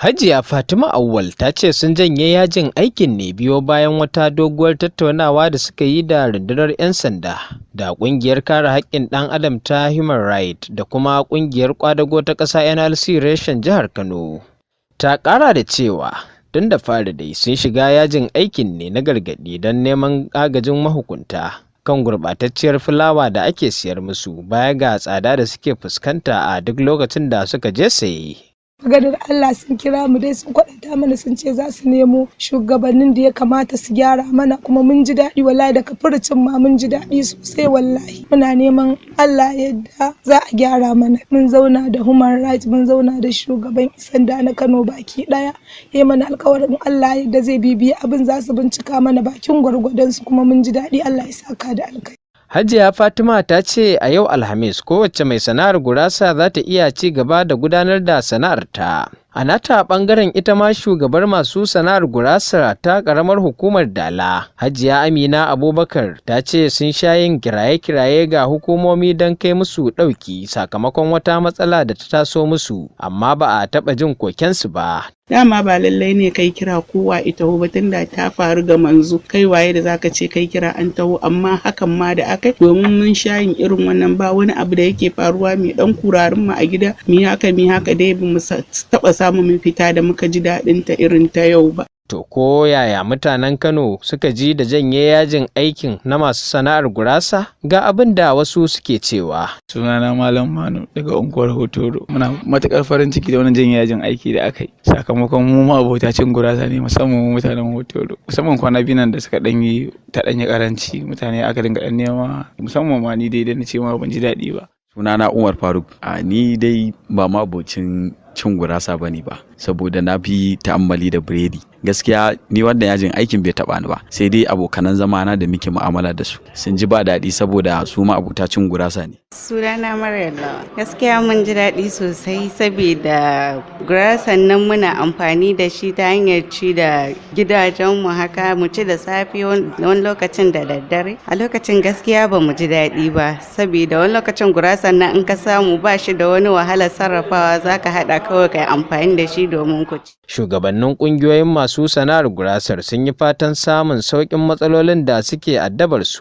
Hajiya Fatima Auwal ta ce sun janye yajin aikin ne biyo bayan wata doguwar tattaunawa da suka yi da rundunar 'yan sanda da ƙungiyar kare haƙƙin ɗan adam ta Human Rights da kuma ƙungiyar ƙwadago ta ƙasa NLC reshen jihar Kano. Ta ƙara da cewa tun da fari dai sun shiga yajin aikin ne na gargaɗi don neman agajin mahukunta kan gurɓatacciyar fulawa da ake siyar musu, baya ga tsada da suke fuskanta a duk lokacin da suka je saye. Maganar Allah, sun kira mu dai, sun kwaɗanta mana, sun ce za su nemo shugabannin da ya kamata su gyara mana, kuma mun ji daɗi wallahi. Daga furucin ma mun ji daɗi sosai wallahi. Muna neman Allah yadda za a gyara mana. Mun zauna da human rights, mun zauna da shugaban sanda na Kano baki ɗaya, ya mana alkawarin Allah yadda zai bibiya abin, za su bincika mana bakin gwargwadon su, kuma mun ji daɗi. Allah ya saka da alkai. Hajiya Fatima ta ce a yau Alhamis kowace mai sana'ar gurasa za ta iya ci gaba da gudanar da sana'arta. A nata ɓangaren, ita ma shugabar masu sana'ar gurasa ta ƙaramar hukumar Dala, Hajiya Amina Abubakar, ta ce sun sha yin kiraye-kiraye ga hukumomi don kai musu ɗauki sakamakon wata matsala da ta taso musu, amma ba a taɓa jin kokensu ba. Dama ba lallai ne kai kira kowa ita ba, tunda ta faru ga manzo, kai waye da zaka ce kai kira an taho? Amma hakan ma da akai, domin mun sha yin irin wannan, ba wani abu da yake faruwa mai dan kurarin mu a gida, mi haka mi haka dai, bamu taba samun mafita da muka ji daɗin ta irin ta yau ba. To ko yaya mutanen Kano suka ji da janye yajin aikin na masu sana'ar gurasa? Ga abin da wasu suke cewa. Sunana Malam Manu daga unguwar Hotoro. Muna matukar farin ciki da wannan janye yajin aiki da aka yi. Sakamakon mu ma abota cin gurasa ne, musamman mu mutanen Hotoro. Musamman kwana biyu nan da suka ɗan yi ta ɗan yi karanci, mutane aka dinga ɗan nema, musamman ma ni dai da na ce ma ban ji daɗi ba. Sunana Umar Faruk. A ni dai ba ma abocin cin gurasa bane ba, saboda na fi ta'ammali da biredi. Gaskiya ni wannan yajin aikin bai taba ni ba, sai dai abokanan zamana da muke mu'amala da su sun ji ba daɗi, saboda su ma abota cin gurasa ne. Sunana Maryam Lawa. Gaskiya mun ji daɗi sosai, saboda gurasan nan muna amfani da shi ta hanyar ci da gidajenmu haka, mu ci da safe, wani lokacin da daddare. A lokacin gaskiya ba mu ji daɗi ba, saboda wani lokacin gurasan nan in ka samu ba shi da wani wahalar sarrafawa, za ka haɗa kawai ka yi amfani da shi domin ku ci. Shugabannin ƙungiyoyin masu sana'ar gurasar sun yi fatan samun sauƙin matsalolin da suke addabar su.